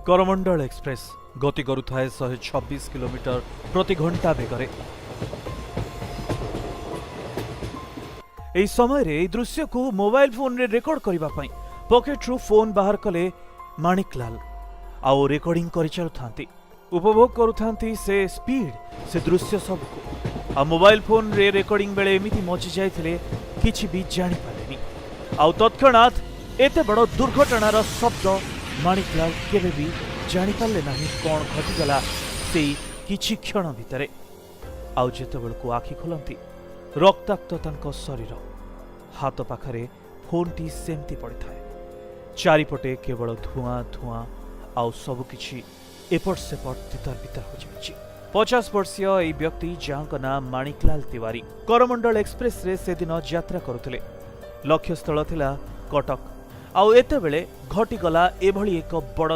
Coromandel express ଗତି କରୁଥାଏ 126 kilometre ପ୍ରତି ଘଣ୍ଟା ବେଗରେ। ଏହି ସମୟରେ ଏହି ଦୃଶ୍ୟକୁ ମୋବାଇଲ ଫୋନରେ ରେକର୍ଡ କରିବା ପାଇଁ ପକେଟରୁ ଫୋନ୍ ବାହାର କଲେ ମାଣିକଲାଲ ଆଉ ରେକର୍ଡିଂ କରିଚାଲୁଥାନ୍ତି, ଉପଭୋଗ କରୁଥାନ୍ତି ସେ ସ୍ପିଡ୍, ସେ ଦୃଶ୍ୟ ସବୁକୁ। ଆଉ ମୋବାଇଲ ଫୋନରେ ରେକର୍ଡିଂ ବେଳେ ଏମିତି ମଜି ଯାଇଥିଲେ, କିଛି ବି ଜାଣିପାରିଲେନି। ଆଉ ତତ୍କ୍ଷଣାତ୍ ଏତେ ବଡ଼ ଦୁର୍ଘଟଣାର ଶବ୍ଦ ମାଣିକଲାଲ କେବେ ବି ଜାଣିପାରିଲେ ନାହିଁ କ'ଣ ଘଟିଗଲା ସେଇ କିଛି କ୍ଷଣ ଭିତରେ। ଆଉ ଯେତେବେଳକୁ ଆଖି ଖୋଲନ୍ତି, ରକ୍ତାକ୍ତ ତାଙ୍କ ଶରୀର, ହାତ ପାଖରେ ଫୋନ୍ଟି ସେମିତି ପଡ଼ିଥାଏ। ଚାରିପଟେ କେବଳ ଧୂଆଁ ଧୂଆଁ ଆଉ ସବୁକିଛି ଏପଟ ସେପଟ ତିତର ବିତର ହୋଇଯାଇଛି। 50 ବର୍ଷୀୟ ଏହି ବ୍ୟକ୍ତି, ଯାହାଙ୍କ ନାଁ ମାଣିକଲାଲ ତିୱାରୀ, କରମଣ୍ଡଳ ଏକ୍ସପ୍ରେସରେ ସେଦିନ ଯାତ୍ରା କରୁଥିଲେ। ଲକ୍ଷ୍ୟସ୍ଥଳ ଥିଲା କଟକ। ଆଉ ଏତେବେଳେ ଘଟିଗଲା ଏଭଳି ଏକ ବଡ଼